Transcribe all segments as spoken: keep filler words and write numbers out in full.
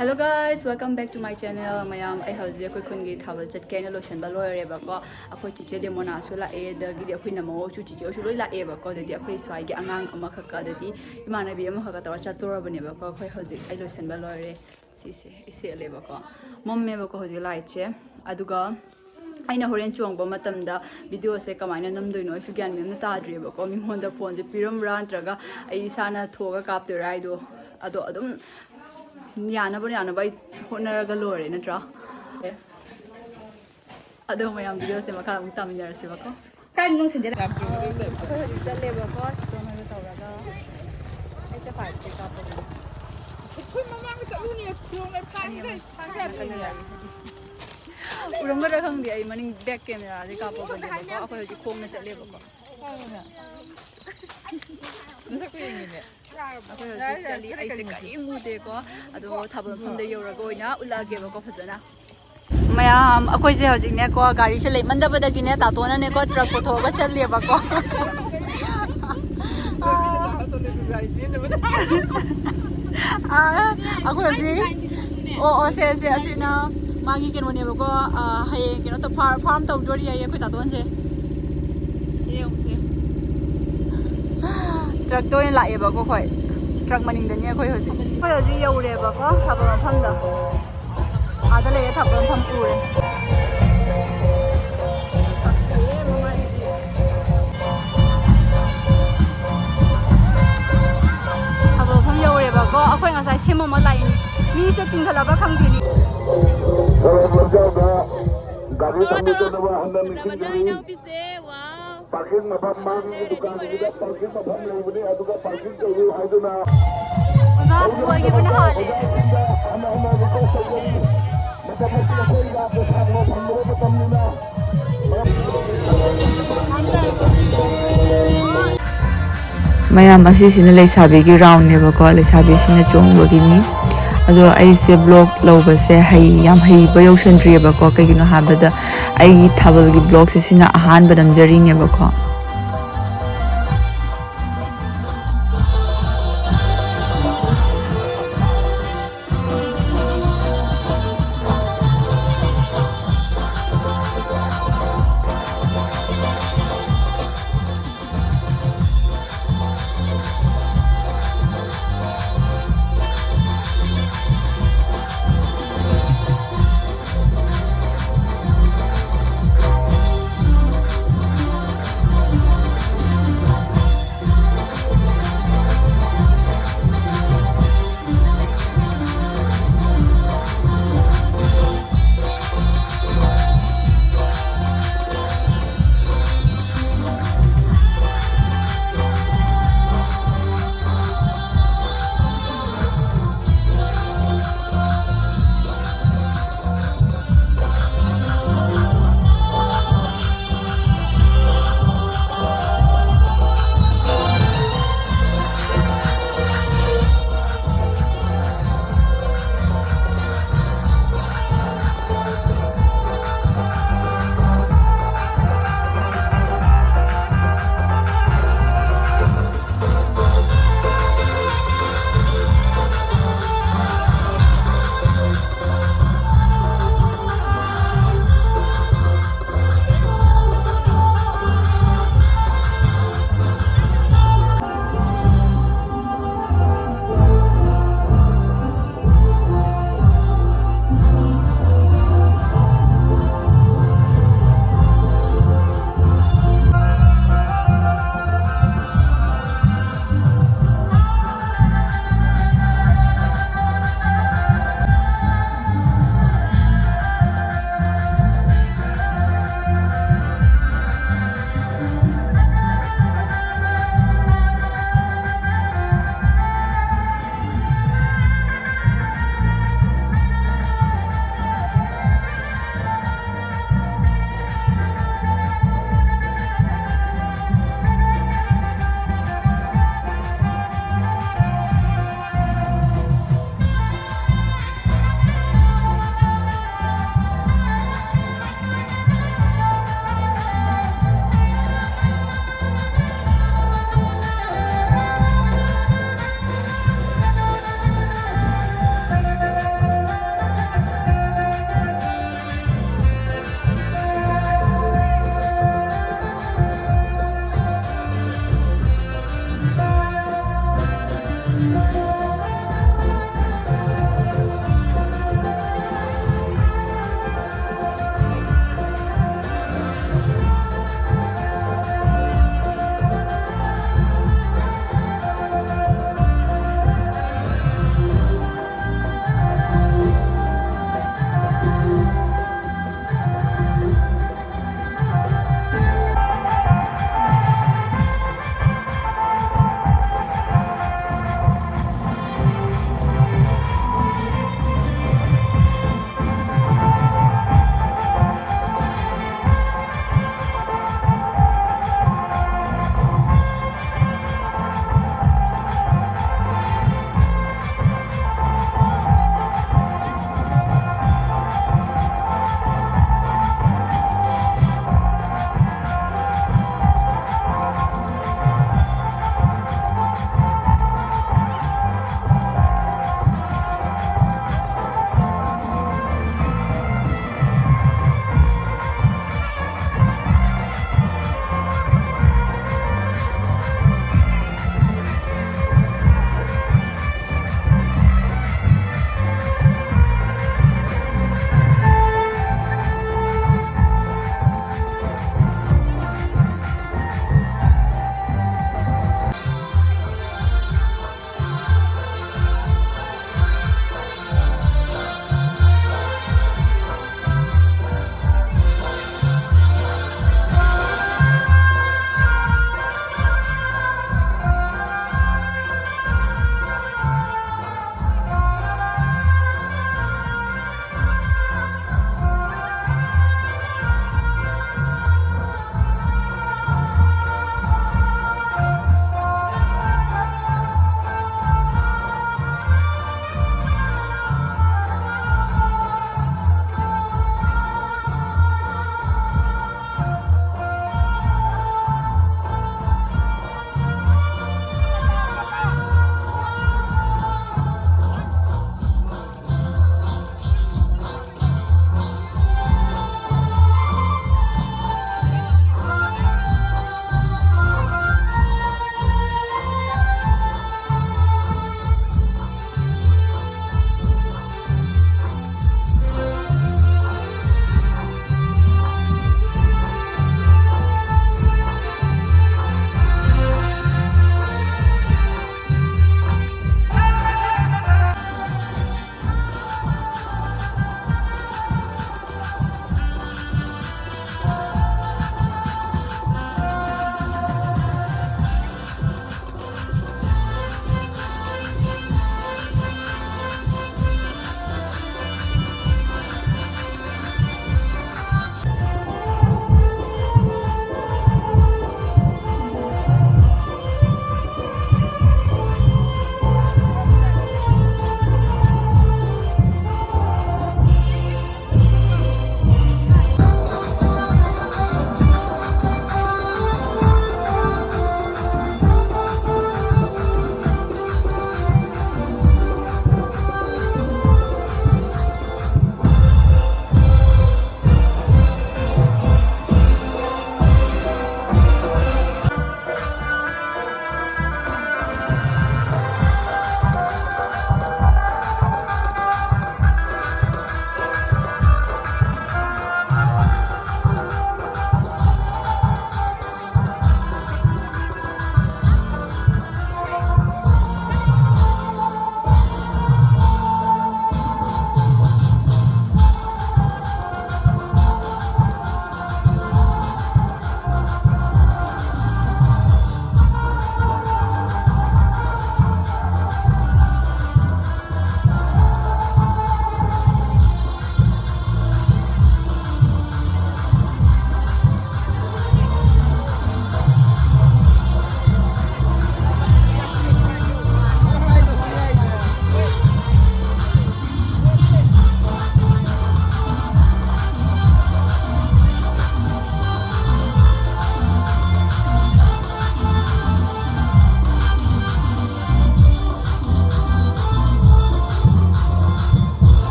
Hello guys, welcome back to my channel. ꯃꯌꯥꯝ, ꯑꯩ ꯍꯧꯖꯤꯛ ꯑꯩꯈꯣꯏ ꯈꯨꯟꯒꯤ ꯊꯥꯕꯜ ꯆꯠꯀꯦ ꯍꯥꯏꯅ ꯂꯣꯏꯁꯤꯟꯕ ꯂꯣꯏꯔꯦꯕꯀꯣ꯫ ꯑꯩꯈꯣꯏ ꯆꯤꯆꯦ ꯗꯦꯃꯣꯅꯥꯁꯨ ꯂꯥꯛꯑꯦ, ꯑꯗꯒꯤꯗꯤ ꯑꯩꯈꯣꯏ ꯅꯃꯧꯁꯨ, ꯆꯤꯆꯦꯁꯨ ꯂꯣꯏ ꯂꯥꯛꯑꯦꯕꯀꯣ꯫ ꯑꯗꯨꯗꯤ ꯑꯩꯈꯣꯏ ꯁ꯭ꯋꯥꯏꯒꯤ ꯑꯉꯥꯡ ꯑꯃꯈꯛꯀ, ꯑꯗꯨꯗꯤ ꯏꯃꯥꯟꯅꯕꯤ ꯑꯃꯈꯛꯀ ꯇꯧꯔ ꯆꯠꯇꯣꯔꯕꯅꯦꯕꯀꯣ꯫ ꯑꯩꯈꯣꯏ ꯍꯧꯖꯤꯛ ꯑꯩ ꯂꯣꯏꯁꯤꯟꯕ ꯂꯣꯏꯔꯦ꯫ ꯁꯤꯁꯦ ꯑꯩ ꯁꯦꯠꯂꯦꯕꯀꯣ꯫ ꯃꯝꯃꯦꯕꯀꯣ ꯍꯧꯖꯤꯛ ꯂꯥꯏꯠꯁꯦ꯫ ꯑꯗꯨꯒ ꯑꯩꯅ ꯍꯣꯔꯦꯟ ꯆꯣꯡꯕ ꯃꯇꯝꯗ ꯚꯤꯗꯤꯑꯣꯁꯦ ꯀꯃꯥꯏꯅ ꯅꯝꯗꯣꯏꯅꯣ ꯑꯩꯁꯨ ꯒ꯭ꯌꯥꯟ ꯃꯦꯟ ꯑꯃ ꯇꯥꯗ꯭ꯔꯤꯕꯀꯣ꯫ ꯃꯤꯉꯣꯟꯗ ꯐꯣꯟꯁꯦ ꯄꯤꯔꯝꯕ꯭ꯔꯥ, ꯅꯠꯇ꯭ꯔꯒ ꯑꯩ ꯏꯁꯥꯅ ꯊꯣꯛꯑꯒ ꯀꯥꯞꯇꯣꯏꯔꯥ ꯍꯥꯏꯗꯣ꯫ ꯑꯗꯣ ꯑꯗꯨꯝ ꯌꯥꯅꯕ ꯌꯥꯅꯕ ꯑꯩ ꯍꯣꯠꯅꯔꯒ ꯂꯣꯏꯔꯦ, ꯅꯠꯇ꯭ꯔꯥ? ꯑꯗꯣ ꯃꯌꯥꯝ, ꯚꯤꯗꯤꯑꯣꯁꯦ ꯃꯈꯥ ꯑꯃꯨꯛ ꯇꯥꯃꯤꯟꯅꯔꯁꯦꯕꯀꯣ꯫ ꯀꯥꯏꯗ ꯅꯪ ꯁꯦꯟꯗꯦꯜ? ꯑꯩꯈꯣꯏ ꯍꯧꯖꯤꯛ ꯆꯠꯂꯦꯕꯀꯣ, ꯁꯤꯇꯣꯟ ꯍꯣꯏꯒ ꯇꯧꯔꯒ꯫ ꯑꯩꯁꯦ ꯐꯥꯏꯚ ꯀꯦ ꯀꯥꯞꯄꯒꯤꯅꯦ꯫ ꯑꯩꯈꯣꯏ ꯃꯃꯥꯡꯗ ꯆꯠꯂꯨꯅꯦ, ꯐꯤꯔꯣꯟ ꯂꯣꯏ ꯐꯥꯏꯈ꯭ꯔꯦ, ꯐꯥꯏꯈ꯭ꯔꯦ꯫ ꯎꯔꯝꯒꯗ꯭ꯔꯥ ꯈꯪꯗꯦ, ꯑꯩ ꯃꯅꯤꯡ ꯕꯦꯛ ꯀꯦꯃꯦꯔꯥꯗꯩ ꯀꯥꯞꯄꯕꯅꯦꯕꯀꯣ꯫ ꯑꯩꯈꯣꯏ ꯍꯧꯖꯤꯛ ꯈꯣꯡꯅ ꯆꯠꯂꯦꯕꯀꯣ꯫ ꯅꯁꯛꯇꯣ ꯌꯦꯡꯅꯤꯡꯉꯦ꯫ ꯑꯩꯈꯣꯏ ꯍꯧꯖꯤꯛ ꯆꯠꯂꯤ, ꯑꯩꯁꯦ ꯀꯔꯤꯝ ꯎꯗꯦꯀꯣ꯫ ꯑꯗꯣ ꯊꯥꯕꯜ ꯃꯐꯝꯗ ꯌꯧꯔꯒ ꯑꯣꯏꯅ ꯎꯠꯂꯛꯑꯒꯦꯕꯀꯣ ꯐꯖꯅ꯫ ꯃꯌꯥꯝ, ꯑꯩꯈꯣꯏꯁꯦ ꯍꯧꯖꯤꯛꯅꯦꯀꯣ, ꯒꯥꯔꯤꯁꯦ ꯂꯩꯃꯟꯗꯕꯗꯒꯤꯅꯦ, ꯇꯥꯇꯣꯅꯅꯦꯀꯣ, ꯇ꯭ꯔꯛ ꯄꯨꯊꯣꯛꯑꯒ ꯆꯠꯂꯦꯕꯀꯣ꯫ ꯑꯥ, ꯑꯩꯈꯣꯏ ꯍꯧꯖꯤꯛ, ꯑꯣ, ꯑꯣ, ꯁꯦ, ꯁꯦ, ꯑꯁꯤꯅ ꯃꯥꯒꯤ ꯀꯩꯅꯣꯅꯦꯕꯀꯣ, ꯑꯥ, ꯍꯌꯦꯡ ꯀꯩꯅꯣ ꯇꯧ-, ꯐꯥꯔ-, ꯐꯥꯔꯝ ꯇꯧꯗꯣꯔꯤ ꯍꯥꯏꯌꯦ ꯑꯩꯈꯣꯏ ꯇꯥꯇꯣꯟꯁꯦ꯫ ꯁꯤ ꯌꯦꯡꯉꯨꯁꯦ꯫ ꯇ꯭ꯔꯛꯇ ꯑꯣꯏꯅ ꯂꯥꯛꯑꯦꯕꯀꯣ ꯑꯩꯈꯣꯏ꯫ ꯇ꯭ꯔꯛ ꯃꯅꯤꯡꯗꯅꯤ ꯑꯩꯈꯣꯏ ꯍꯧꯖꯤꯛ꯫ ꯑꯩꯈꯣꯏ ꯍꯧꯖꯤꯛ ꯌꯧꯔꯦꯕꯀꯣ ꯊꯥꯕꯜ ꯃꯐꯝꯗꯣ꯫ ꯑꯥꯗ ꯂꯩꯔꯦ, ꯊꯥꯕꯜ ꯃꯐꯝ ꯎꯔꯦ꯫ ꯊꯥꯕꯜ ꯃꯐꯝ ꯌꯧꯔꯦꯕꯀꯣ꯫ ꯑꯩꯈꯣꯏ ꯉꯁꯥꯏ ꯁꯦꯝꯃꯝꯃ ꯂꯥꯛꯏꯅꯤ꯫ ꯃꯤꯁꯦ ꯆꯤꯟꯈꯠꯂꯕ ꯈꯪꯗꯦꯅꯦ꯫ ꯁꯣꯔꯣꯛ ꯂꯝꯖꯥꯎꯗ ꯒꯥꯔꯤ ꯇꯧꯔꯣ, ꯇꯧꯔꯣ꯫ ꯊꯝꯕꯤꯗꯅꯕ ꯍꯟꯅ ꯐꯖꯕꯅ ꯅꯤꯡꯁꯤꯡꯖꯔꯤ꯫ ꯏꯅꯥꯎꯄꯤꯁꯦ, ꯋꯥꯎ꯫ ꯄꯥꯔꯀꯤꯡ ꯃꯐꯝ ꯃꯥꯡꯉꯤ, ꯂꯩꯔꯦ, ꯑꯗꯨ ꯗꯨꯀꯥꯟꯗꯨꯗ ꯂꯣꯏꯔꯦ꯫ ꯄꯥꯔꯀꯤꯡ ꯃꯐꯝ ꯂꯩꯕꯅꯤ, ꯑꯗꯨꯒ ꯄꯥꯔꯀꯤꯡ ꯇꯧꯔꯨ ꯍꯥꯏꯗꯨꯅ ꯑꯣꯖꯥ, ꯂꯣꯏꯈꯤꯕꯅ ꯍꯥꯜꯂꯦ꯫ ꯍꯟꯅ ꯍꯟꯅ ꯔꯤꯀ꯭ꯋꯦꯁ ꯇꯧꯖꯔꯤ꯫ ꯃꯇꯝ ꯑꯁꯤ ꯑꯩꯈꯣꯏ ꯌꯥꯝꯅ ꯁꯥꯡꯅ ꯐꯪꯗꯕ ꯃꯇꯝꯅꯤꯅ꯫ ꯃꯌꯥꯝ, ꯑꯁꯤꯁꯤꯅ ꯂꯩꯁꯥꯕꯤꯒꯤ ꯔꯥꯎꯟꯅꯦꯕꯀꯣ, ꯂꯩꯁꯥꯕꯤꯁꯤꯡꯅ ꯆꯣꯡꯕꯒꯤꯅꯤ꯫ ꯑꯗꯣ ꯑꯩꯁꯦ ꯕ꯭ꯂꯣꯛ ꯂꯧꯕꯁꯦ ꯍꯩ-, ꯌꯥꯝ ꯍꯩꯕ ꯌꯧꯁꯟꯗ꯭ꯔꯤꯑꯕꯀꯣ, ꯀꯩꯒꯤꯅꯣ ꯍꯥꯏꯕꯗ ꯑꯩꯒꯤ ꯊꯥꯕꯜꯒꯤ ꯕ꯭ꯂꯣꯛꯁꯦ ꯁꯤꯅ ꯑꯍꯥꯟꯕ ꯅꯝꯖꯔꯤꯅꯦꯕꯀꯣ꯫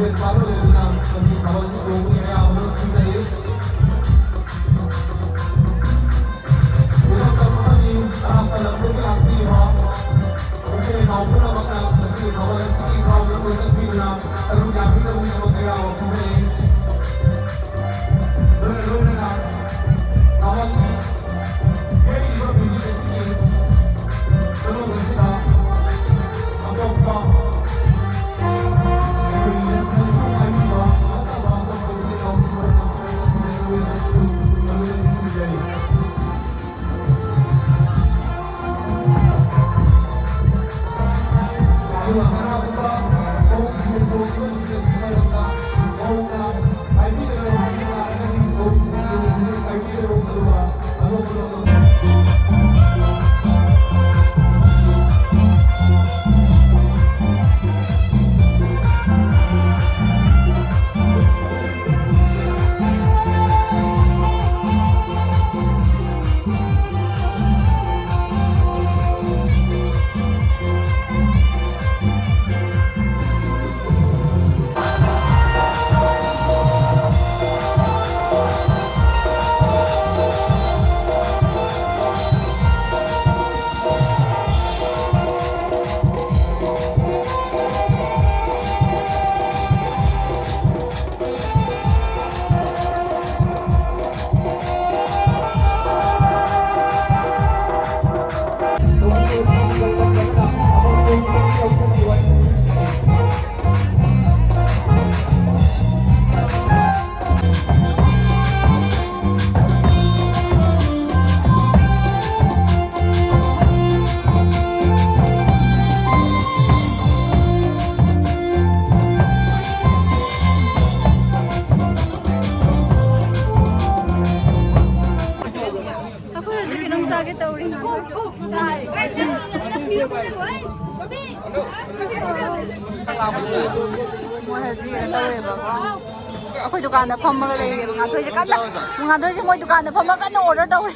ꯂꯩꯗꯨꯅ ꯃꯁꯤ ꯊꯥꯕꯜ ꯆꯣꯡꯕꯒꯤ ꯑꯌꯥꯕ ꯄꯤꯖꯔꯤ꯫ ꯏꯔꯝꯗꯝ ꯑꯃꯗꯤ ꯑꯔꯥꯞꯄ ꯂꯝꯗꯒꯤ ꯂꯥꯛꯄꯤꯔꯤꯕ ꯏꯆꯤꯜ ꯏꯅꯥꯎ ꯄꯨꯝꯅꯃꯛꯅ ꯃꯁꯤꯒꯤ ꯊꯥꯕꯜ ꯑꯁꯤꯒꯤ ꯏꯀꯥꯏ ꯈꯨꯝꯅꯕ ꯆꯠꯄꯤꯗꯨꯅ ꯁꯔꯨꯛ ꯌꯥꯕꯤꯅꯕꯒꯤꯗꯃꯛ ꯑꯌꯥꯕ ꯄꯤꯖꯔꯤ꯫ ꯂꯣꯏꯅ ꯂꯣꯏꯅꯅ ꯊꯥꯕꯜꯒꯤ ꯌꯩꯔꯤꯕ ꯃ꯭ꯌꯨꯖꯤꯛ ꯑꯁꯤꯒꯤ ꯃꯅꯨꯡ ꯑꯁꯤꯗ ꯑꯇꯣꯞꯄ ꯑꯩꯈꯣꯏꯒꯤ ꯄꯥꯏꯕꯤꯕ ꯅꯠꯇꯕ ꯑꯇꯣꯞꯄ ꯏꯆꯤꯜ ꯏꯅꯥꯎꯁꯤꯡ ꯃꯔꯛꯇꯁꯨ ꯃꯔꯨꯞ ꯑꯗꯨ ꯊꯤꯟꯖꯔꯤ꯫ ꯑꯩꯈꯣꯏ ꯍꯧꯖꯤꯛ ꯀꯩꯅꯣꯝ ꯆꯥꯒꯦ ꯇꯧꯔꯤ꯫ ꯃꯣꯏ ꯍꯧꯖꯤꯛ ꯀꯩꯅꯣ ꯇꯧꯔꯦꯕꯀꯣ꯫ ꯑꯩꯈꯣꯏ ꯗꯨꯀꯥꯟꯗ ꯐꯝꯃꯒ ꯂꯩꯔꯦꯕ ꯉꯥꯟꯊꯣꯏꯁꯦ ꯀꯟꯅ꯫ ꯉꯥꯟꯊꯣꯏꯁꯦ ꯃꯣꯏ ꯗꯨꯀꯥꯟꯗ ꯐꯝꯃꯒ ꯀꯟꯅ order ꯇꯧꯔꯤ꯫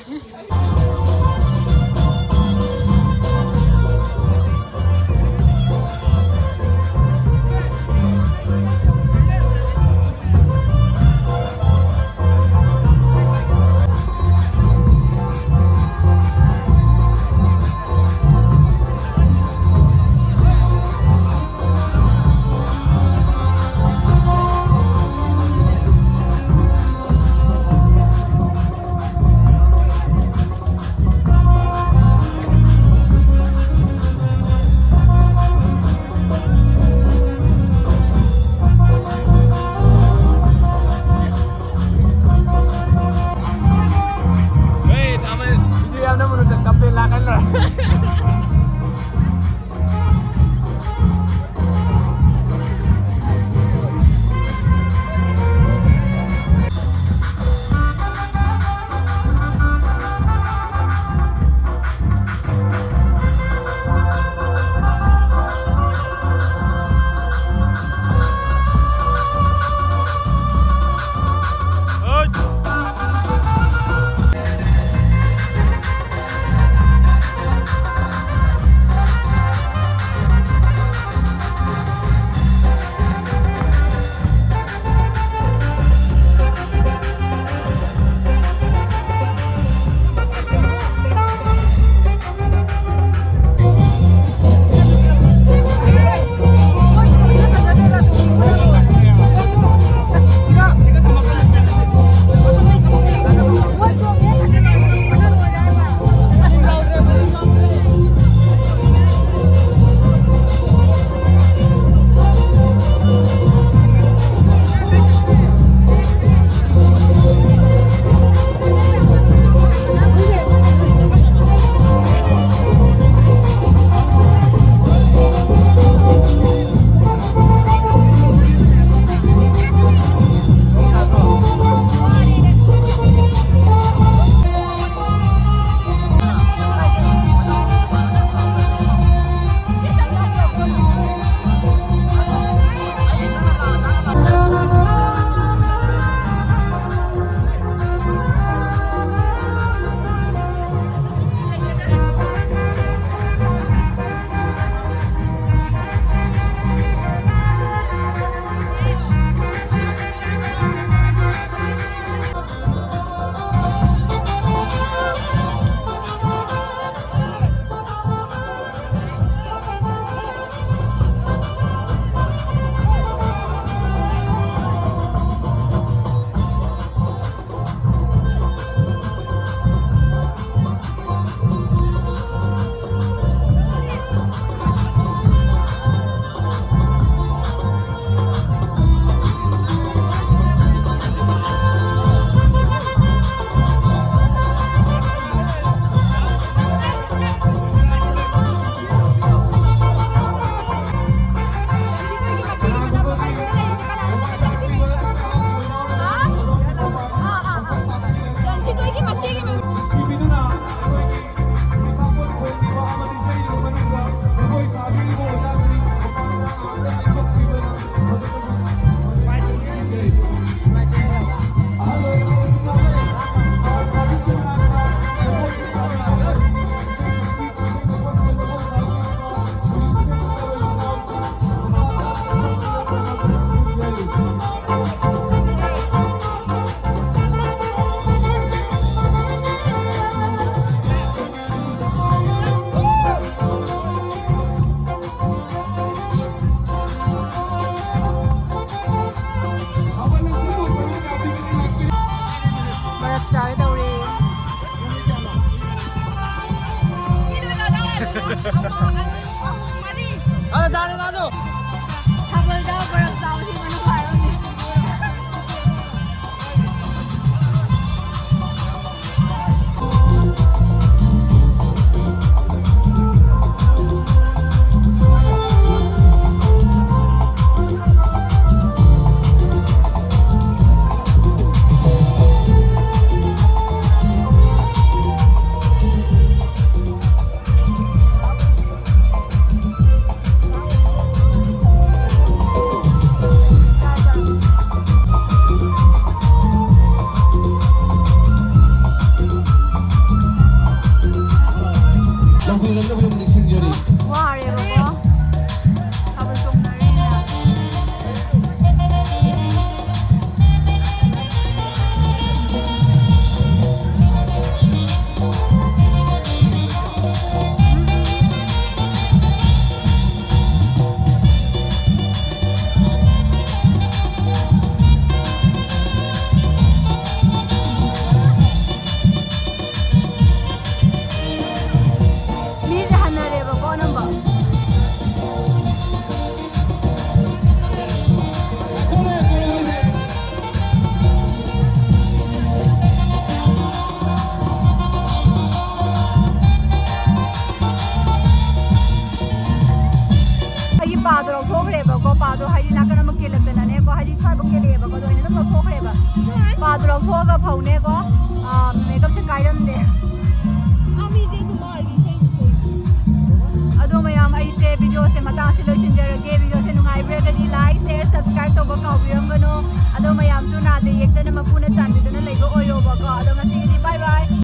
ꯊꯥꯕꯜꯗ ꯕꯔꯞ ꯆꯥꯕꯁꯤ ꯃꯅꯨꯡ ꯍꯥꯏꯔꯝꯃꯤ꯫ ꯂꯧꯕꯤꯔꯝꯅꯕ ꯌꯥꯝ ꯅꯤꯡꯁꯤꯡꯖꯔꯤ꯫ ꯋꯥꯔꯦꯕꯀꯣ꯫ ꯊꯥꯕꯜ ꯆꯣꯡꯅꯔꯦꯅ꯫ ꯃꯤꯁꯦ ꯍꯟꯅꯔꯦꯕꯀꯣ ꯑꯅꯝꯕ꯫ ꯑꯩꯒꯤ ꯄꯥꯗꯣ ꯂꯧꯊꯣꯛꯈ꯭ꯔꯦꯕꯀꯣ, ꯄꯥꯗꯣ ꯍꯥꯏꯗꯤ ꯅꯥꯀꯟ ꯑꯃ ꯀꯦꯜꯂꯛꯇꯅꯅꯦꯀꯣ, ꯍꯥꯏꯗꯤ ꯁ꯭ꯋꯥꯏꯐꯥꯎ ꯀꯦꯜꯂꯛꯑꯦꯕꯀꯣ, ꯑꯗꯣ ꯑꯩꯅ ꯑꯗꯨꯝ ꯂꯧꯊꯣꯛꯈ꯭ꯔꯦꯕ꯫ ꯄꯥꯗꯣ ꯂꯧꯊꯣꯛꯑꯒ ꯐꯧꯅꯦꯀꯣ, ꯑꯥ, ꯃꯦꯀꯞꯁꯦ ꯀꯥꯏꯔꯝꯗꯦ꯫ ꯑꯗꯣ ꯃꯌꯥꯝ, ꯑꯩꯁꯦ ꯚꯤꯗꯤꯑꯣꯁꯦ ꯃꯇꯥꯡꯁꯤ ꯂꯣꯏꯁꯤꯟꯖꯔꯒꯦ꯫ ꯚꯤꯗꯤꯑꯣꯁꯦ ꯅꯨꯡꯉꯥꯏꯕꯤꯔꯒꯗꯤ like, share, subscribe ꯇꯧꯕ ꯀꯥꯎꯕꯤꯔꯝꯒꯅꯨ꯫ ꯑꯗꯣ ꯃꯌꯥꯝꯁꯨ ꯅꯥꯗ ꯌꯦꯛꯇꯅ ꯃꯄꯨꯅ ꯆꯥꯟꯕꯤꯗꯨꯅ